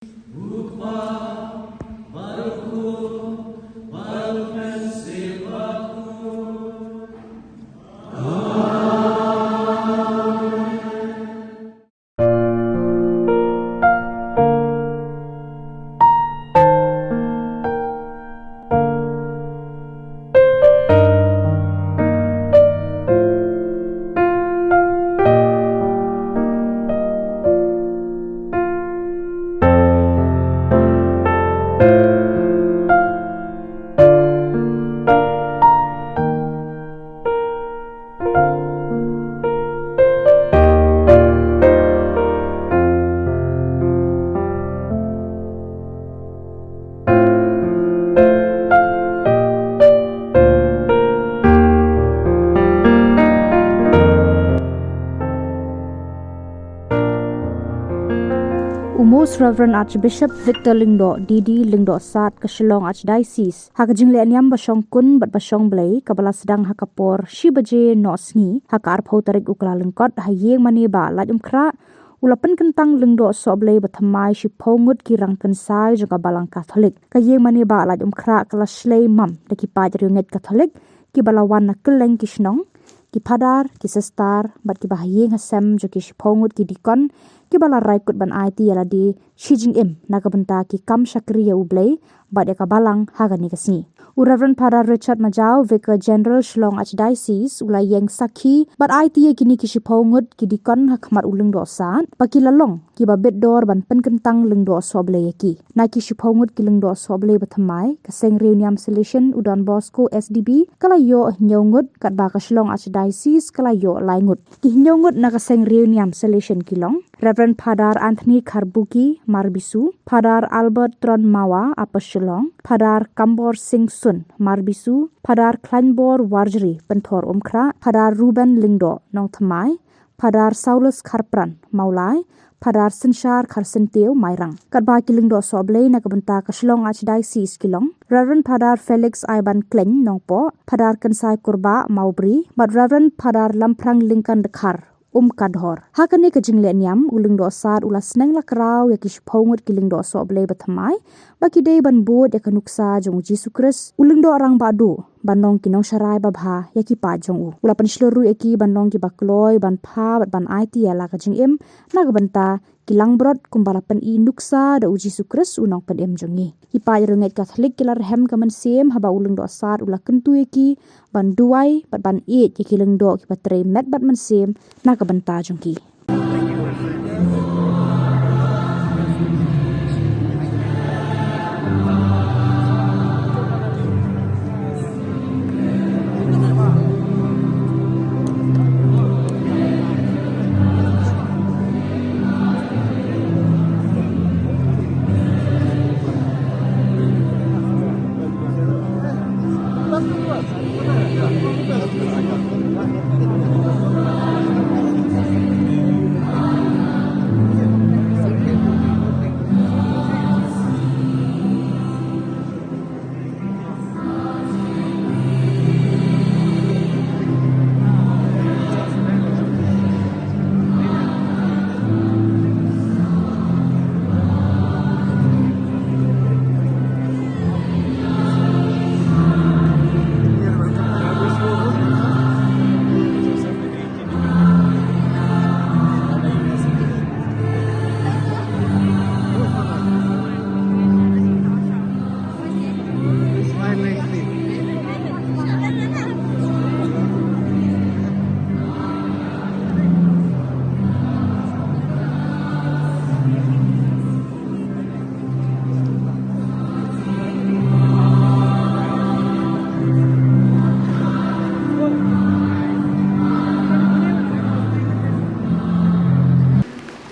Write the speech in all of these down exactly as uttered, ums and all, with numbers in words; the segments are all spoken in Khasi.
U Most Reverend Archbishop Victor Lyngdoh, D D Lyngdoh Sad ka Shillong Archdiocese, ha ka jingleh niam ba shongkun bad ba shongblei kaba la sdang ha ka por shi baje noh sngi ha ka arphew tarik u Kyllalyngkot ha ïing mane Bah Laitumkhrah, u la pynkyntang lyngdoh sohblei ba thymmai shiphew ngut ki rangkynsai jong ka Balang Katholik. Ka ïing mane Bah Laitumkhrah ka la shlei mam da ki paid riewngeit Katholik kiba la wan na kylleng ki shnong, ki phadar, ki sister bad kiba ha ïing ha sem jong ki shiphew ngut ki dikon kiba la rai kut ban aiti ïa lade shi jingim na ka bynta ki kam shakri ïa U Blei bad ïa ka Balang ha kane ka sngi. U Reverend Father Richard Majaw, Vicar General Shillong Archdiocese, u la ïeng sakhi bad aiti ïa kine ki shiphew ngut ki dikon ha khmat u Lyngdoh Sad ba ki la long kiba bit dor ban pynkyntang lyngdoh sohblei ïa ki. Na ki shiphew ngut ki lyngdoh sohblei ba thymmai, ka seng riewniam Salesian u Don Bosco S D B ka la ïoh hynñiew ngut, katba ka Shillong Archdiocese ka la ïoh lai ngut. Ki hynñiew ngut na ka seng riewniam Salesian ki long Reverend Father Anthony Kharbuki Marbisu, Father Albert Tron Mawa Upper Shillong, Father Kambor Singh Sun Marbisu, Father Khlainbor Warjri Pynthor Umkhrah, Father Reuben Lyngdoh Nongthymmai, Father Saulus Kharpran Mawlai, Father Synshar Kharsyntiew Mairang. Katba ki lyngdoh sohblei na ka bynta ka Shillong Archdiocese ki long Reverend Father Felix Aiban Khlaiñ Nongpoh, Father Kynsai Kurbah Mawbri bad Reverend Father Lamphrang Lyngkandkhar Umkadhor. Ha kane ka jingleh niam u Lyngdoh Sad u la sneng la kraw ïa ki shiphew ngut ki lyngdoh sohblei ba thymmai ba ki dei ban bud ïa ka nuksa jong u Jisu Khrist, u Lyngdoh Rangbah Duh, ban long ki nongsharai babha ïa ki paid jong u. U la pynshlur ruh ïa ki ban long kiba kloi ban phah bad ban aiti ïa la ka jingim na ka bynta ki langbrot kumba la pyni nuksa da u Jisu Khrist u Nongpynim jong ngi. Ki paid riewngeit Katholik ki la rhem ka mynsiem haba u Lyngdoh Sad u la kyntu ïa ki ban duwai bad ban ïeit ïa ki lyngdoh kiba trei met bad mynsiem na ka bynta jong ki.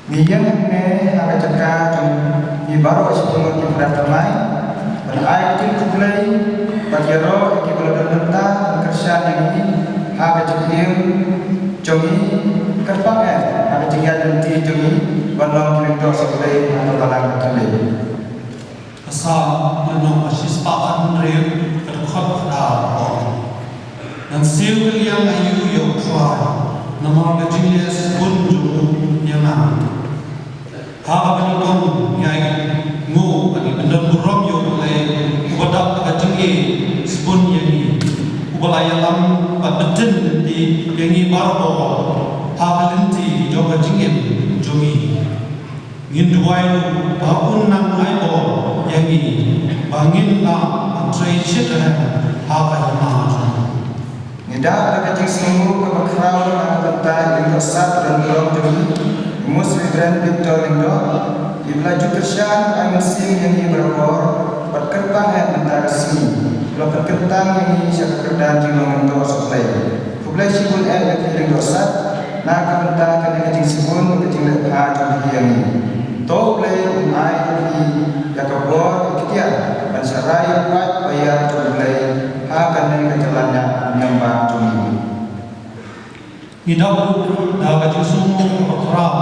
Ngi ïeng hangne ha ka jaka jong ngi baroh shiphew ngut ki para thymmai ban ai ka jingkhublei bad ïaroh ïa kiba la don bynta ban kyrshan ïa ngi ha ka jingim jong ngi, kyrpang eh ha ka jingïaid lynti jong ngi ban long ki lyngdoh sohblei ha ka Balang Katholik. Ka Salm lynnong ba shispah khathynriew, ka dkhot kaba ar ka ong: Ngan siew kylliang aïu ïa U Trai, namar ka jingleh sbun jong u ïa nga. Ha kaba nyngkong ngi ai Bad pynbeit ïa ngi baroh ha ka lynti jong ka jingim jong ngi. Ngin duwai ba un nang ai bor ïa ngi ba ngin lah ban trei shitrhem ha ka hima jong u. Ngi dap da ka jingsngewnguh kaba khraw na ka bynta i Lyngdoh Sat Donbor jong ngi, i Most Reverend Victor Lyngdoh, iba la ju kyrshan ai mynsiem ïa ngi barabor bad kyrpang ha mynta ka sngi, iba la pynkyntang ïa ngi sha ka kyrdan jinglong lyngdoh sha U Blei. Khublei shibun eh ïa phi Lyngdoh Sat na ka bynta kane ka jingsibun bad ka jingleh bha jong phi ïa ngi. To U Blei un ai ïa phi ïa ka bor, ïa ka ktien ban shah rai ïa ka paidbah jong U Blei ha kane ka jylla niam bad jong ngi. Ngi dap ruh da ka jingsngewnguh kaba khraw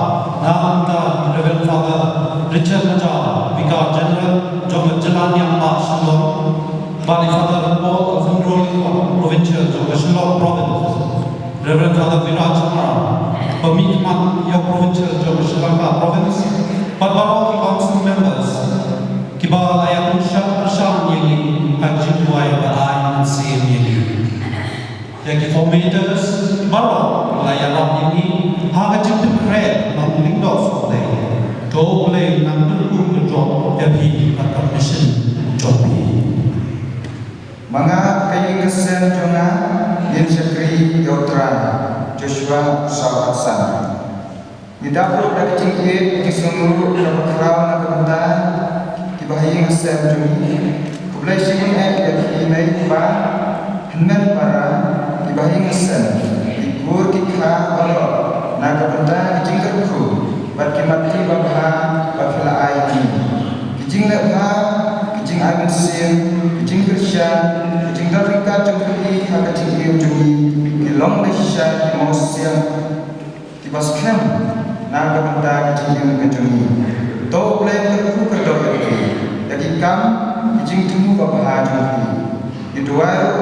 na ka bynta Reverend Father Richard Macha, Vicar General jong ka jylla niam bad Shillong, bad i Father Paul Alejandro Lyngdoh, Provincial jong ka Shillong Province, Reverend Father Viraj Mara, ba mihkhmat ïa u Provincial jong ka Shillong Province, bad baroh ki Council Members kiba la ïa kyrshan ïa ngi ha ka jingduwai bad ai mynsiem ïa ngi. Ïa ki formators baroh la ïarap ïa ngi ha ka jingpynkhreh ba u Lyngdoh Sohblei. To U Blei un nang kyrkhu kyrdoh ïa phi bad ka mission jong phi. Ma nga, ka ïing ka sem jong nga, ngin shakri ïa U Trai. Joshua saw khatsan. Ngi dap ruh da ka jingïeit, ka jingsngewnguh kaba khraw na ka bynta kiba ha ïing ha sem jong ngi. Khublei shibun eh ïa phi mei pa, hynmen para, kiba ha ïing ha sem, ki kur ki kha baroh na ka bynta ka jingkyrkhu bad ki matti babha ba phi la ai ïa ngi. Ki jingleh bha, ki jingai mynsiem, ki jingkyrshan, ki jingdon ryngkat jong phi ha ka jingim jong ngi ki long da shisha ki mawsiang kiba skhem na ka bynta ka jingim ka jong ngi. To U Blei un kyrkhu kyrdoh ïa phi, ïa ki kam, ki jingthmu babha jong phi. Ngi duwai ruh